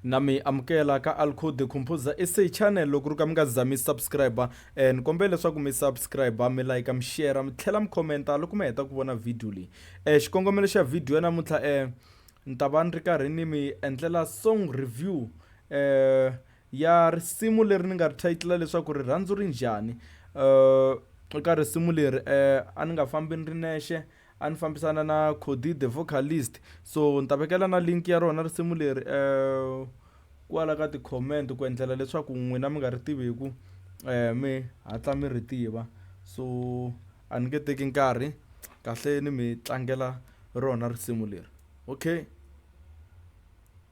Na mi amukela ka Alco the Composer SA channel. Loko ri ka mi nga za mi subscribe, ni kombela leswaku mi subscribe, mi like, mi share, mi tlhela mi commenta loko mi heta ku vona video leyi. Xikongomelo xa video ya namuntlha, ni ta va ni ri karhi ni mi endlela song review ya risimu leri ni nga ri title leswaku rirhandzu ri njhani. Eka risimu leri a ni nga fambi ni ri nexe, a ni fambisana na Cody the vocalist. So ni ta vekela na link ya rona risimu leri kwala ka ti-comment ku endlela leswaku n'wina mi nga ri tiviku mi hatla mi ri tiva. So a ni nge teki nkarhi, kahle ni mi tlangela rona risimu leri. Okay,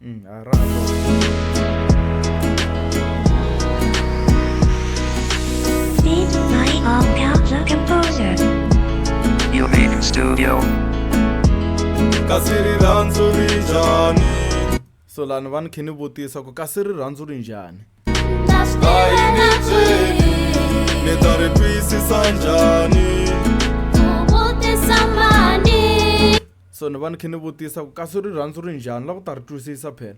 a ra ha. Beat by All the Composer. Unique Studio. Kasi rirhandzu ri njhani? So lani va ni khe ni vutisa ku kasi rirhandzu ri njhani? A yi ni byeli, ni ta ri twisisa njhani? So ni va ni khe ni vutisa ku kasi rirhandzu ri njhani, la ku ta ri twisisa phela.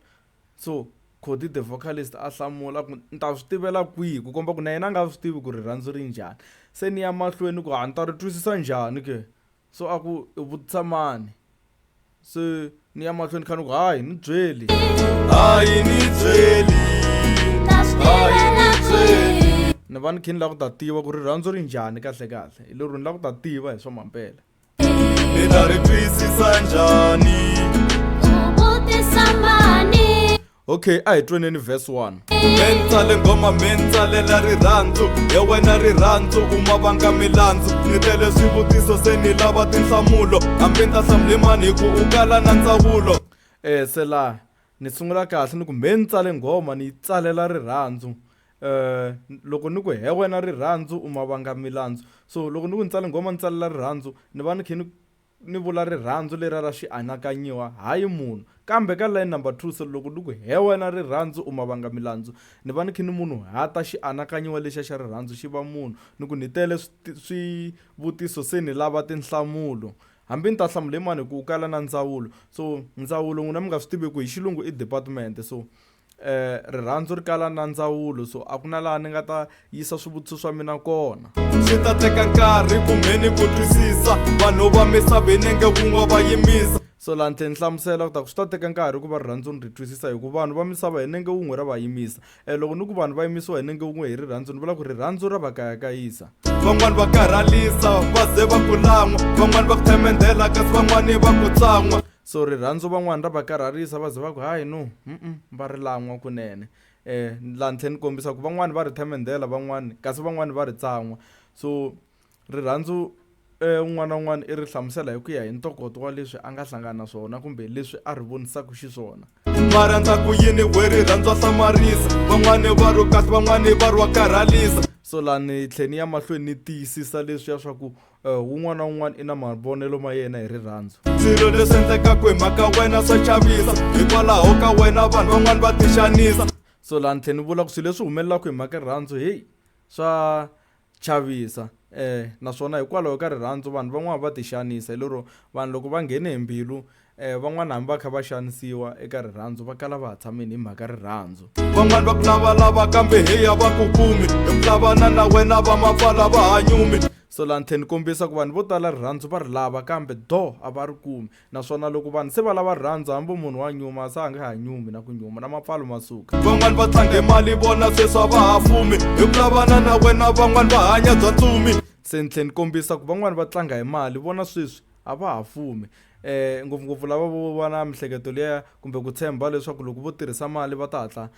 So Cody the vocalist a hlamula ku ni ta swi tivela kwihi, ku komba ku na yena a nga swi tivi ku rirhandzu ri njhani. Se ni ya mahlweni ku ha ni ta ri twisisa njhani ke? So a ku i vutisa mani? Se ni ya mahlweni kha ni ku hayi ni byeli, hayi ni byeli, hayi ni byeli. Ni va ni khe ni lava ku ta tiva ku rirhandzu ri njhani kahle kahle, hi lero ni lava ku ta tiva hi swa mampela. Ni ta ri twisisa njhani? Okay, a hi tweneni verse 1. Me ni tsale nghoma, me ni tsalela rirhandzu ya wena, rirhandzu u ma vanga milandzu. Ni tele swivutiso, se ni lava tinhlamulo, hambi ni ta hlamuli mani hi ku u kala na ndzawulo. Se laha ni sungula kahle ni ku me ni tsale nghoma ni yi tsalela rirhandzu. Loko ni ku he wena rirhandzu u ma vanga milandzu, so loko ni ku ni tsale nghoma ni tsalela rirhandzu, ni va ni khe ni ni vula rirhandzu leriya ra xianakanyiwa, hayi munhu. Kambe ka line number 2, se loko ni ku he wena rirhandzu u ma vanga milandzu, ni va ni khe ni munhuhata xianakanyiwa lexiya xa rirhandzu xi va munhu. Ni ku ni tele swivutiso, se ni lava tinhlamulo, hambi ni ta hlamula hi mani hi ku u kala na ndzawulo. So ndzawulo n'wina mi nga swi tivi ku hi xilungu i department. So rirhandzu ri kala na ndzawulo, so a ku na laha ni nga ta yisa swivutiso swa mina kona. Swi ta teka nkarhi kumbe ni ku twisisa, vanhu va misaveni nge wun'we va yimisa. So laha ni tlhela ni hlamusela ku ta ku swi ta teka nkarhi ku va rirhandzu ni ri twisisa, hi ku vanhu va misava hi nenge wun'we ra va yimisa. Loko ni ku vanhu va yimisiwa hi nenge wun'we hi rirhandzu, ni vula ku rirhandzu ra va kayakayisa. Van'wani va karhalisa va ze va ku lan'wa, van'wani va ku themendhela kasi van'wani va ku tsan'wa. So rirhandzu van'wani ra va karharisa va ze va ku hayi no va ri lan'wa kunene. Laha ni tlhela ni kombisa ku van'wani va ri themendhela van'wani kasi van'wani va ri tsan'wa. So rirhandzu un'wana na un'wana i ri hlamusela hi ku ya hi ntokoto wa leswi a nga hlangana na swona kumbe leswi a ri vonisaka xiswona. Va rhandza ku yini we rirhandzu wa hlamarisa, van'wani va ri kahle van'wani va ri wa karhalisa. So laha ni tlhela ni ya mahlweni ni tiyisisa leswiya swa ku Wun'wana na wun'wana i na mavonelo ma yena hi rirhandzu. Swilo leswi endlekaka hi mhaka wena swa chavisa, hikwalaho ka wena vanhu van'wana va tixanisa. So laha ni tlhela ni vula ku swilo leswi humelelaka hi mhaka rirhandzu heyi swa chavisa, naswona hikwalaho ka rirhandzu vanhu van'wana va tixanisa. Hi lero vanhu loko va nghene hi mbilu Van'wana hambi va kha va xanisiwa eka rirhandzu va kala va ha tshameni hi mhaka rirhandzu. Van'wana va ku lavalava kambe heyi a va ku kumi, hi ku lavana na wena va mapfala va ha nyumi. So laha ni tlhela ni kombisa ku vanhu vo tala rirhandzu va ri lava kambe doo a va ri kumi, naswona loko vanhu se va lava rirhandzu hambi munhu wa nyuma se a nga ha nyumi na ku nyuma na mapfalo ma suka. Van'wana va tlange mali vona sweswi a va ha fumi, hi ku lavana na wena van'wana va hanya bya ntsumi. Se ni tlhela ni kombisa ku van'wana va tlanga hi mali vona sweswi a va ha fumi. Ngopfungopfu lava vo va na miehleketo liya kumbe ku tshemba leswaku loko vo tirhisa mali va ta hatla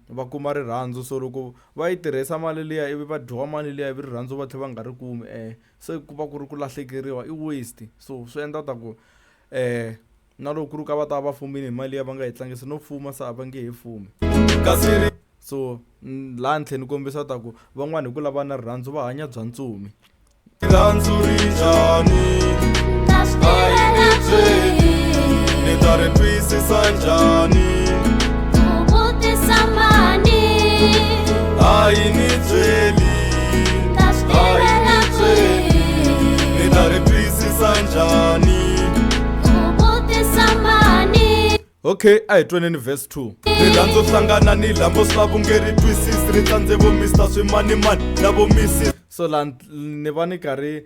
va kuma rirhandzu, so loko va yi tirhisa mali liya ivi va dyiwa mali liya ivi rirhandzu va tlhela va nga ri kumi se ku va ku ri ku lahlekeriwa i waste. So swi endla ta ku na loko ku ri ka va ta va fumile hi mali liya va nga yi tlangisa no fuma se a va nge he fumi. Kasi So laha ni tlhela ni kombisa ta ku van'wani hi ku lava na rirhandzu va hanya bya ntsumi. Rirhandzu ri njhani? A yi ni byeli, ni ta ri twisisa njhani? A yi ni byeli, a yi ni byeli, ni ta ri twisisa njhani? Okay, a hi tweneni verse 2. Rirhandzu hlangana ni lambo swi lava u nge ri twisisi ri tsandze vo Mister swimanimani na vo Missus. So la ni va ni karhi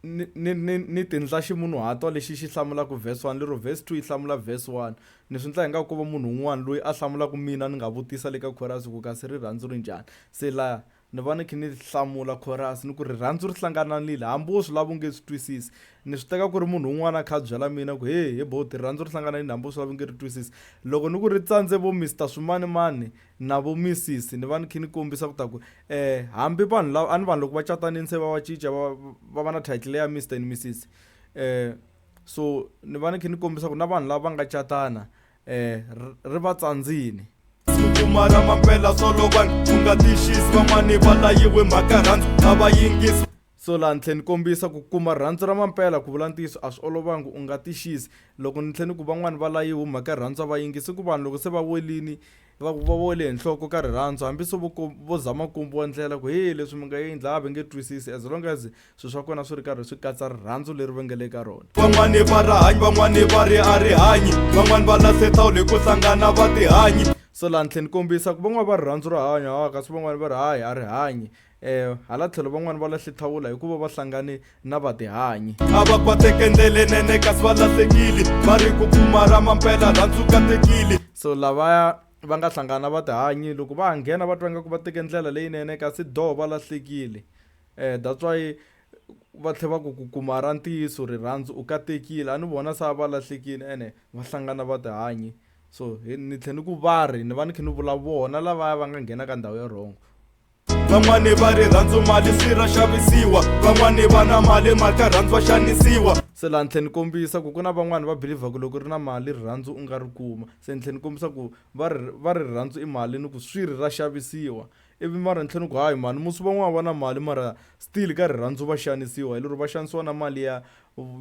ni ni ni ni tindla ximunhuhatwa lexi xi hlamulaka verse 1 lero verse 2 yi hlamula verse 1 ni swi ndla ingaku ko va munhu un'wana loyi a hlamulaka mina ni nga vutisa le ka chorus ku kasi rirhandzu ri njhani se la Ni va ni kha ni hlamula chorus ni ku rirhandzu ri hlangananile hambi wo swi lava u nge swi twisisi ni swi teka ku ri munhu un'wana a kha a byela mina ku he he boti rirhandzu ri hlangananile hambi wo swi lava u nge ri twisisi loko ni ku ri tsandze vo Mister swimanimani na vo Missus ni va ni kha ni kombisa ku ta ku hambi vanhu lava a ni vanhu loko va catanini se va va cinca va va va na title ya Mister and Missus so ni va ni kha ni kombisa ku na vanhu lava nga catana ri va tsandzini. Ku kuma ra mampela solo vanhu u nga tixisi van'wani va layiwe mhaka rhandzu a va yingisi. So laha ni tlhe ni kombisa ku kuma rhandzu ra mampela ku vula ntiyiso a swi olovangi u nga tixisi loko ni tlhe ni ku van'wani va layiwe mhaka rhandzu a va yingisi ku vanhu loko se va welini va va wele hi nhloko ka rirhandzu hambi se vo vo zama ku kombiwa ndlela ku he leswi mi nga endla a va nge twisisi as long as swilo swa kona swi ri karhi swi katsa rirhandzu leri va nga le ka rona. Van'wani va ra hanyi van'wani va ri a ri hanyi van'wani va lahle thawula hi ku hlangana va tihanyi. So laha ni tlhela ni kombisa ku van'wani va rirhandzu ra hanya ha kasi van'wani va ri hayi a ri hanyi hala tlhelo van'wani va lahle thawula hikuva va hlangane na va tihanyi. A va kwateke ndlelenene kasi va lahlekile va ri ku kuma ra mampela rhandzu katekile. So lavaya va nga hlangana na va tihanyi loko va ha nghena va twa ingaku va teke ndlela leyinene kasi doo va lahlekile. That's why va tlhe va ku ku kuma ra ntiyiso rirhandzu u katekile a ni vona se a va lahlekile ene va hlangana va tihanyi so ni tlhe ni ku va ri ni va ni kha ni vula vona lavaya va nga nghena ka ndhawu ya wrong. Van'wani va rirhandzu mali swi ra xavisiwa van'wani va na mali mara ka rhandzu va xanisiwa. Se laha ni tlhe ni kombisa ku ku na van'wani va believer ku loko u ri na mali rirhandzu u nga ri kuma se ni tlhe ni kombisa ku va ri va ri rirhandzu i mali ni ku swi ri ra xavisiwa. Ivi mara ni tlhela ni ku hayi mhani musi van'wana va na mali mara still ka rirhandzu va xanisiwa hi lero va xanisiwa na mali ya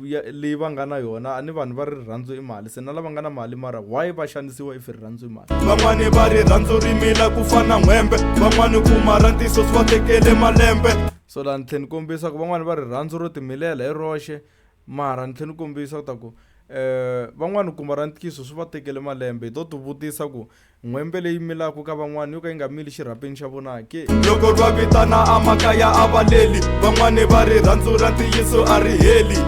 ya leyi va nga na yona a ni vanhu va ri rirhandzu i mali se na lava nga na mali mara why va xanisiwa if rirhandzu i mali. Van'wani va rirhandzu ri mila ku fana n'hwembe van'wani kuma ra ntiyiso swi va tekele malembe. So laha ni tlhela ni kombisa ku van'wani va rirhandzu ro timilela hi roxe mara ni tlhela ni kombisa ku ta ku van'wani ku kuma ra ntiyiso swi va tekele malembe hi to ti vutisa ku N'hwembe leyi milaka ka van'wana yo ka yi nga mili xirhapeni xa vona ke? Loko va vitana emakaya a va leli, van'wani va ri rhandzu ra ntiyiso a ri heli.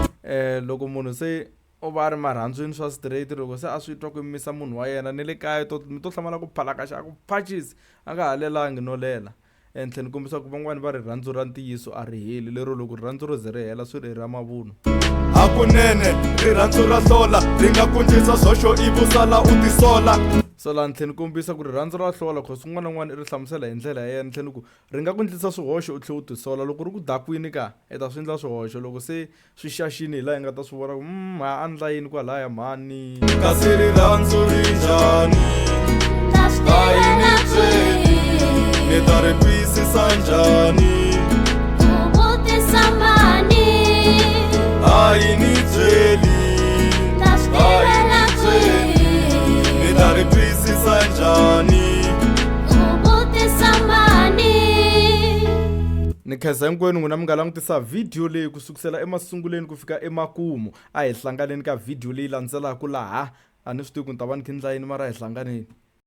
Loko munhu se o va a ri marhandzwini swa straight loko se a swi twa ku misa munhu wa yena ni le kaya to mi to hlamala ku phalakaxa a ku phachisi a nga ha lelangi no lela. Ni tlhela ni kombisa ku van'wani va rirhandzu ra ntiyiso a ri heli lero loko rirhandzu ro ze ri hela swi ri ra mavunwa. Hakunene rirhandzu ra hlola ri nga ku ndlisa swoxo ivi u sala u tisola. So laha ni tlhela ni kombisa ku rirhandzu ra hlola cause un'wana na un'wana i ri hlamusela hi ndlela ya yena ni tlhela ni ku ri nga ku ndlisa swihoxo u tlhela u tisola loko ri ku dakwini ka i ta swi endla swihoxo loko se swi xaxini hi laha hi nga ta swi vona ku a ndla yini kwalaya mhani. Kasi rirhandzu ri njhani? A yi ni byeli ni ta ri twisisa njhani? A yi ni byeli a yi ni byeli ni ta ri twisisa njhani? Ni khensa hinkwenu n'wina mi nga langutisa video leyi ku sukusela emasunguleni ku fika emakumu. A hi hlanganeni ka video leyi landzelaka laha. A ni swi tivi ku ni ta va ni kha ni ndla yini mara a hi hlanganeni.